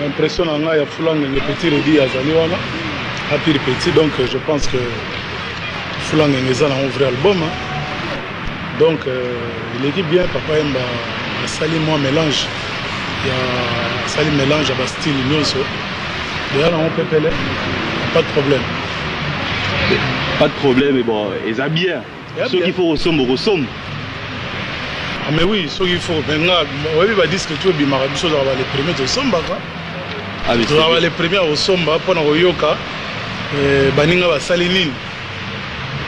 Impression na ngai ya Fulangenge, petit Redi azali wana, apir petit. Donc je pense que Fulangenge eza nango vrai album, hein. Donc eleki bien. Papa Yemba asali mwa mélange ya, asali mélange ya bastyle nyonso deya nango pepele, pas de problème. Pas de problème, bon, eza bien. Soki faut kosomba, okosomba? Ah, mais oui, soki faut. Mais nga oyebi, badisque tu ebimaka, biso ozalaka bale premier, tosombaka. Tozalaka bale premier ya kosomba mpona koyoka baninga basali nini,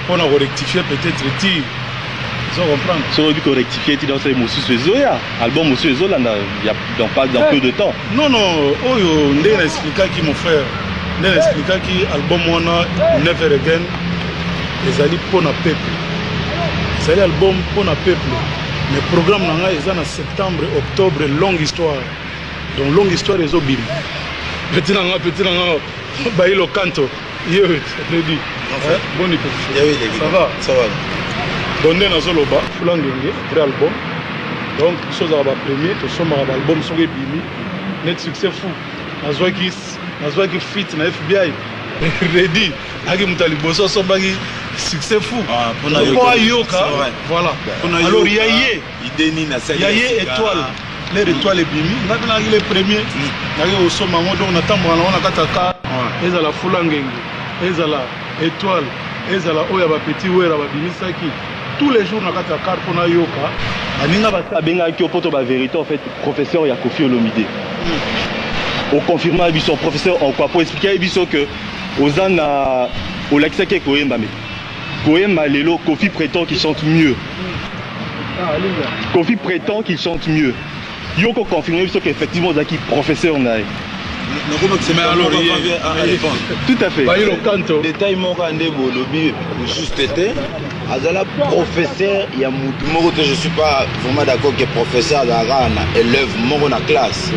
mpona korectifier peut-être ti ozo comprendre. Soki oyebi korectifier ti, donc mosusu ezoya, album mosusu ezolanda dans pas dans peu de temps. Non, oyo ndenge na expliquaki, mon frère, ndenge na expliquaki, album wana Never Again ezali mpona peuple, ezali album mpona peuple. Mais programme na ngai eza na septembre, octobre, longue histoire. Donc longue histoire ezobima. Petit na nga, petit na nga Bayilo Kanto ye Redi, boni petit? Ça va? Ça va. Donc nde nazoloba, Fulangenge vrai album. Donc biso ozalaka bapremier, tosombaka baalbum soki ebimi. Net Succès Fou, nazwaki fit na FBI Redi, ayaki moto ya liboso asombaki Succès Fou mpo ayoka. Voilà. Alors ya ye, ya ye Étoile, l'air Étoile ebimi, nga mpe nayaki le premier, nayaki kosomba yango. Donc natamboka nango na kati ya car, ezala Fulangenge, ezala Étoile, ezala oyo ya bapetit Wera babimisaki, tous les jours na kati ya car mpo nayoka baninga. Abengaki yo mpo to bavérité. En fait, professeur ya Kofi Olomide, oconfirma biso professeur en quoi? Po expliquer biso que oza na olakisaki koyemba, mais koyemba lelo, Kofi prétend qu'il chante mieux. Kofi prétend qu'il chante mieux. Yo koconfirme biso qu'effectivement ozalaki professeur na ye? Mais alors, Tout à fait. Bayilo Kanto. Détail moko nde bolobi juste te. Azala professeur ya mutu moko te. Je suis pas vraiment d'accord que professeur azalaka na élève moko na classe.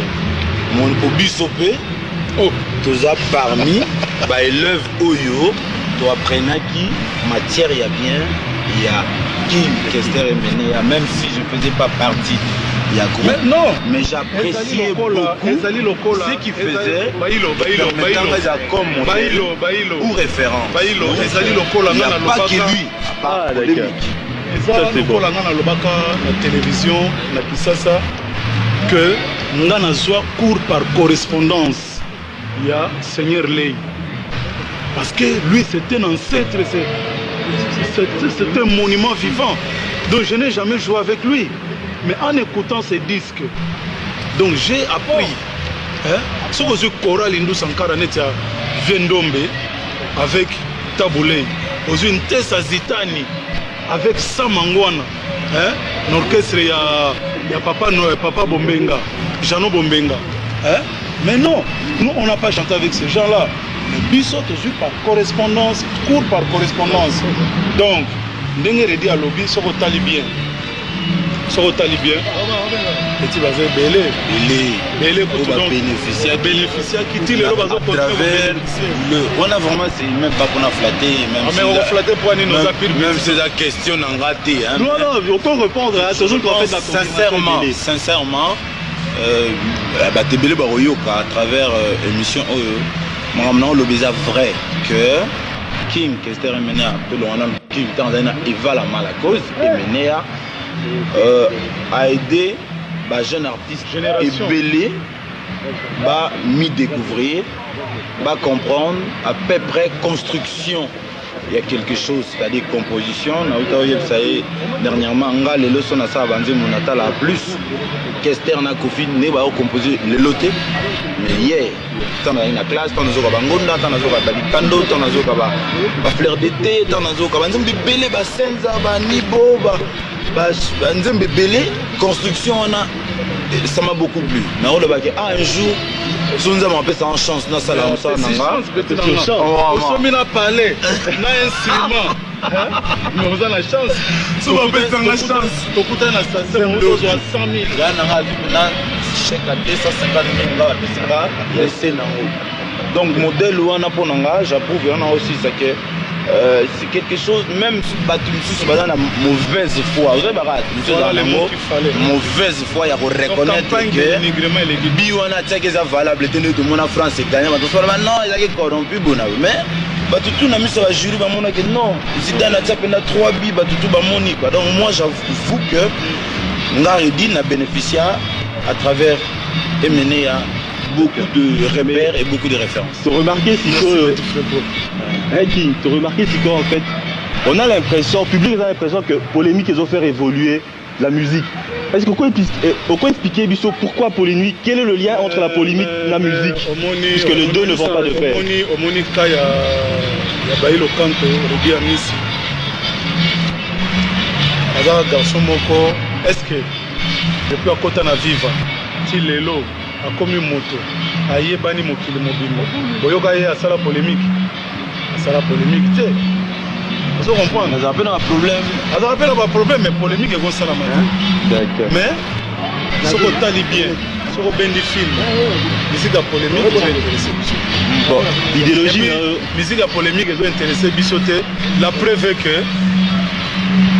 Po biso mpe toza parmi baélève oyo toapprenaki matière ya bien ya King Kester Emeneya, même si je faisais pas partie ya groupe. Mais non. Mais j'appréciais beaucoup ezali lokola ce qu'il faisait. Bailo, Bailo, Bailo. Eza comme modèle Bailo, Bailo ou référence. Bailo, ezali lokola Il n'y nga a pas que nalobaka lui à part Ah, polémique. Eza lokola nga nalobaka na télévision na Kisasa que nga nazwa cours par correspondance ya Seigneur Ley, parce que lui, c'est un ancêtre, c'est un monument vivant. Donc je n'ai jamais joué avec lui, mais en écoutant ses disques, donc j'ai appris, hein? Soki ozwi chorale Indu Sankara neti ya Vendombe avec Tabulei, ozwi Ntesa Zitani avec Samangwana, hein? Na orchestre ya papa, no, papa Bombenga, Jano Bombenga, hein? Mais non, nous, on n'a pas chanté avec ces gens là mais biso tozwi par correspondance, cours par correspondance. Donc ndenge Redi alobi, soki otali bien, soki otali bien, eti baza ebele. Ebele. Ebele kutu. Oyo babénéficiaki. Babénéficiaki ti lelo. À travers le wana, vraiment, c'est même pas pour flatter même. Ah, mais okoflatter po nini? Oza pire. Même si la question n'a raté, hein. Non, on peut répondre, hein, toujours qu'en fait la Sincèrement, sincèrement, bato ebele bakoyoka à travers émission oyo, makambo na olobi eza vrai que King Kester Emeneya, tolonga nanu King, ntango azali na Evala Malacose, Emeneya a aidé bajeune artiste Génération. Ebele bami découvrir, bacomprendre à peu près construction. Il y a quelque chose, c'est-à-dire composition. Nauta oyebisa ye dernièrement, nga lelo so nasala banzembo, natala plus Kester na Kofi nde baocompose lelo te. Mais hier, ntango nazali na classe, ntango nazoka bangonda, ntango nazoka balikando, ntango nazoka bafleur d'été, ntango nazoka banzembo ebele, basenza, banibo, banzembo ebele, construction wana, ça m'a beaucoup plu. Naolobaki, ah, un jour so Nzambe apesanga chance nasala mosala na nga. Osomi na palais na instrument, mais oza na chance. So bapesanga chance. Tokutani na station, ozwa 100 000. Nga nanga azwi na chèque ya 250 000, nga bapesi nga ya ese nango. Donc modèle wana, mpo na nga, j'approuve wana. Osisa ke C'est quelque chose, même bato misusu baza na mauvaise foi, ozoyebaka mosusu Voilà aza les nango mots qu'il fallait. Mauvaise foi ya Donc, koreconnaître campagne de que dénigrement eleki. Bi wana atiaki eza valable te. Nde tomona France egagner, bato solo non, ezalaki corrompu bona, mais bato tu na miso ya bajury bamonaki non, Zidane atia mpenza 3 bi, bato tu bamoni quoi. Donc moi, j'avoue que nga Redi na bénéficia à travers Emeneya beaucoup de repères et beaucoup de références. Tu remarqué sikoyo. Merci, Freko. Hein, King, tu remarqué sikoyo, en fait, on a l'impression, le public a l'impression que polémique ils ont fait évoluer la musique. Est-ce que pourquoi expliquer biso pourquoi polémique? Quel est le lien entre la polémique et la musique? Puisque les deux ne vont pas de pair. Omoni ka ya Bailo Kanto, Redi Amisi aza garçon moko. Est ce que depuis akota na Viva ti lelo akomi moto ayebani mokili mobimba, boyoka ye asala polémique? Asala polémique te, ozo comprendre? Nazala mpe na baproblème. Azala mpe na baproblème, mais polémique ekosalama te. Mais soki otali bien, soki obendi film, musique ya polémique ezointéresser biso. Bon, idéologie. Et puis, musique ya polémique ezointéresser biso te. La preuve est que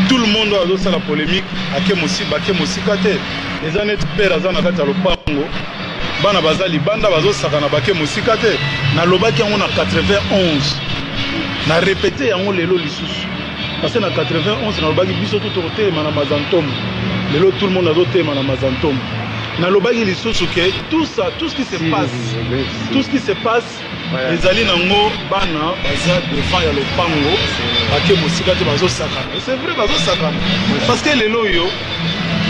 tout le monde oyo azosala polémique ake bake mosika te. Eza neti père aza na kati ya lopango, bana baza libanda bazosakana, bake mosika te. Nalobaki yango na 91, na répété yango lelo lisusu, parce que na 91 nalobaki biso to tokotelema na mazantomo. Lelo tout le monde azotelema na mazantomo. Nalobaki lisusu ke tout ça, tout ce qui se passe, tout ce qui se passe ezali nango bana baza devant ya lopango, bake mosika te, bazosakana. Et c'est vrai, bazosakana, parce que lelo oyo,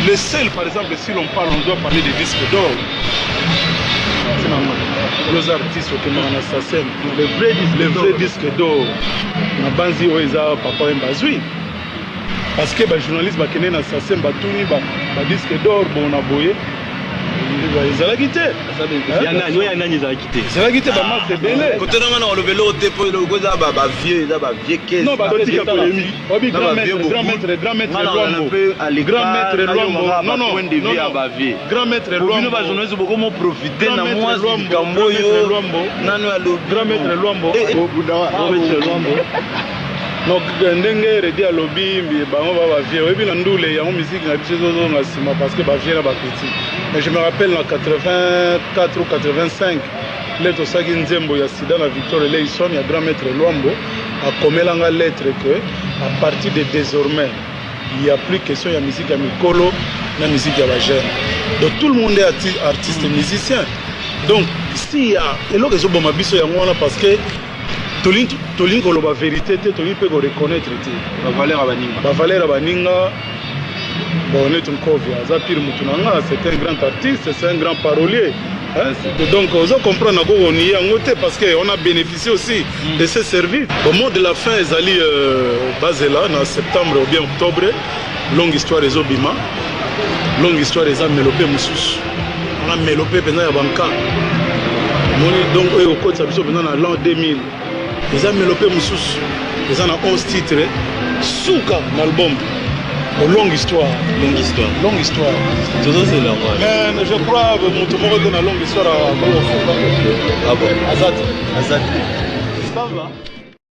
le seul, par exemple, si l'on parle, on doit parler de disque d'or. Yo oza artiste, okendaka na SACEM. Le vrai disque Le d'or. vrai disque d'or na banzi oyo eza Papa Wemba azwi, parce que bajournaliste bakende na SACEM, batuni badisque d'or bon na boye ezalaki te. Ya nani? Oyo ya nani ezalaki te? Ezalaki te, bamasa ebele. Kote nanga na koloba eloko te, mpo eloko eza bavieux, eza bavieux caisse. Non, Totika polémique. obi grand maître, grand maître, grand maître Luambo, grand maître Luambo, non, non, non, ya non. Bavieux. Grand maître bino Luambo. Bajournaliste bokomo profite Grand na maître mwasi Luambo, likambo grand maître oyo Luambo. nano alobi. Grand maître Luambo. Grand maître Luambo. Donc ndenge Redi alobi, bango ba bavieux, oyebi na ndule yango, musique na biso ezozonga nsima parce que bavieux na bacritique. Mais je me rappelle na 84 ou 85 nde tosalaki nzembo ya Sida na Victor Eleison ya grand maître Luambo. Akomelanga lettre que à partir de désormais, il y a plus question ya musique ya mikolo na musique ya bajeune. Donc tout le monde est artiste musicien. Donc si ya eloko ezoboma biso yango wana, parce que tolingi koloba vérité te, tolingi mpe koreconnaître te bavaleur ya baninga. Bavaleur ya baninga. Bon, neti Nkovi aza pire mutu na nga, c'est un grand artiste, c'est un grand parolier. Hein, donc ozo comprendre, nakokoni yango te, parce que on a bénéficié aussi de ce service. Au mot de la fin ezali bazela na septembre ou bien octobre, Longue histoire ezobima. Longue histoire eza mélopée mosusu wana, mélopée mpenza ya banka omoni. Donc oyo ekokotisa biso mpenza na l'an 2000, eza mélopée mosusu, eza na 11 titre, suka na album. Longue histoire. Longue histoire. Longue histoire. Tozozela yango. Mais je crois moto moko te na Longue histoire akokofuka. Ah bon? Aza te. Aza te. Ça va.